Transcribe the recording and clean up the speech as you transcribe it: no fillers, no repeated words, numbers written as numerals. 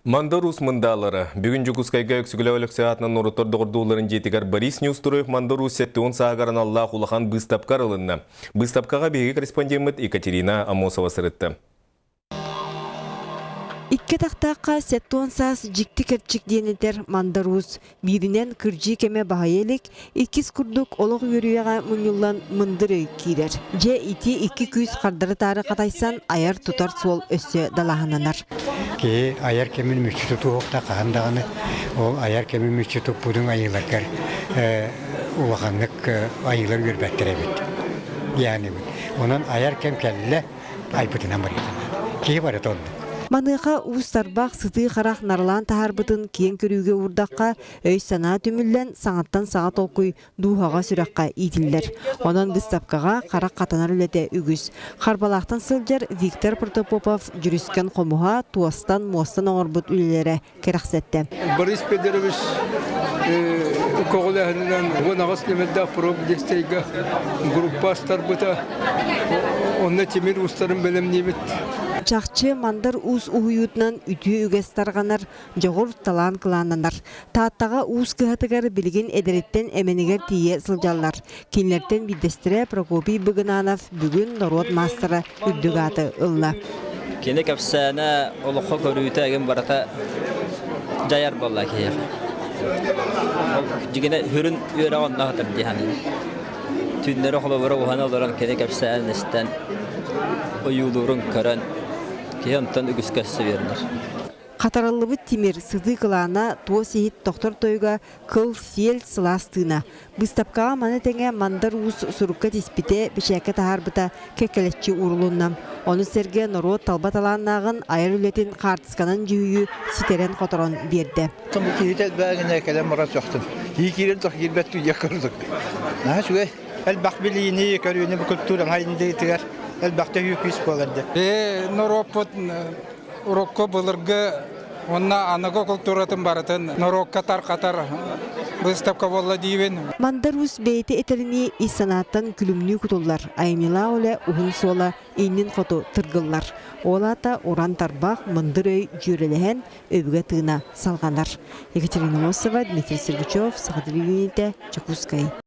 Мандар Уус мындаалара. Бүгүн Дьокуускайга Өксөкүлээх Өлөксөй аатынан норуоттар доҕордууларын дьиэтигэр Борис Неустроев Мандар Уус 70 сааһыгар аналлаах улахан быыстапка арылынна. Быыстапкаҕа биһиги корреспондеммыт Екатерина Аммосова сырытта. Икки атахтаахха 70 саас дьикти кэрчик диэн этэр Мандар Уус. Бииринэн кырдьыы кэмэ баһыйа илик, иккис курдук олох үөрүйэҕэ мунньуллан мындыр өй киирэр. Дьэ ити икки күүс хардары-таары хатайсан айар-тутар суол өссө далааһынанар. Киһи айар кэмин мүччү тутуһуохта хаһан даҕаны ол айар кэмин мүччү туппутуҥ айыыларгар улаханнык айыылар үөрбэттэр эбит. Яғни онон айар кэм кэллэ айбытынан барыахтаах. Киһи барыта оннук. Маныаха уус тарбах сытыы харах нарылаан таһаарбытын киэҥ көрүүгэ уурдахха, өй-санаа түмүллэн, саҥаттан саҥа толкуй дууһаҕа сүрэххэ иитиллэр. Онон быыстапкаҕа харах хатанар үлэтэ үгүс. Харбалаахтан сылдьар Виктор Протопопов дьүрүскэн хомуһа, туостан, муостан оҥорбут үлэлэрэ кэрэхсэттэ. Борис Федорович көҕүлээһининэн 18 нөмердээх профдействийга группа астарбыта. Онно тимир уустарын бэлэмниибит. Чахчы Мандар Уус уһуйуутунан үтүө үгэс тарҕанар, дьоҕур талаан кылааннанар. Тааттаҕа уус кыһатыгар билигин эдэриттэн эмэнигэр тиийэ сылдьаллар. Кинилэртэн биирдэстэрэ Прокопий Быгынанов бүгүн норуот маастара үрдүк ааты ылла. Кини кэпсээнэ, олоххо көрүүтэ игин барыта дьайар буолла киһиэхэ. Ол дьигинэ хүрүн үөрэҕэ онно сытар дии саныыбын. Түүннэри холобура уһана олорон кини кэпсээнин истэн, ойуулуурун көрөн, киһи онтон үгүскэ өссө үөрэнэр. Хатарыллыбыт тимир сытыы кылаана туос иһит тохтор тойуга кыл сиэл сылаас тыына. Быыстапкаҕа маны тэҥэ Мандар Уус сурукка тиспитэ, бэчээккэ таһаарбыта кэккэлэччи уурулунна. Ону сэргэ норуот талба талааннааҕын айар үлэтин хаартысканан дьүһүйүү ситэрэн-хоторон биэрдэ. Бу киһитэ элбээгинэ кэлэн баран сөхтүм. Ии киирэн тох киирбэт үйэ курдук. Наһаа үчүгэй. Элбэх билиини, көрүүнү бу культура айындыытыгар элбэх төһүү күүс буолар дии. Э норуоппут урукку былыргы уонна аныгы култууратын барытын норуокка тарҕатар быыстапка буолла диибин. Мандар Уус бэйэтэ этэринии ис санааттан күлүмнүү кутуллар, айымньылаах үлэ уһун суола иннин хоту тыргыллар. Ол аата уран тарбах, мындыр өй дьүөрэлэһэн, өбүгэ тыына салҕанар. Екатерина Носова, Дмитрий Сергучев, Саха телевидениетэ, Дьокуускай.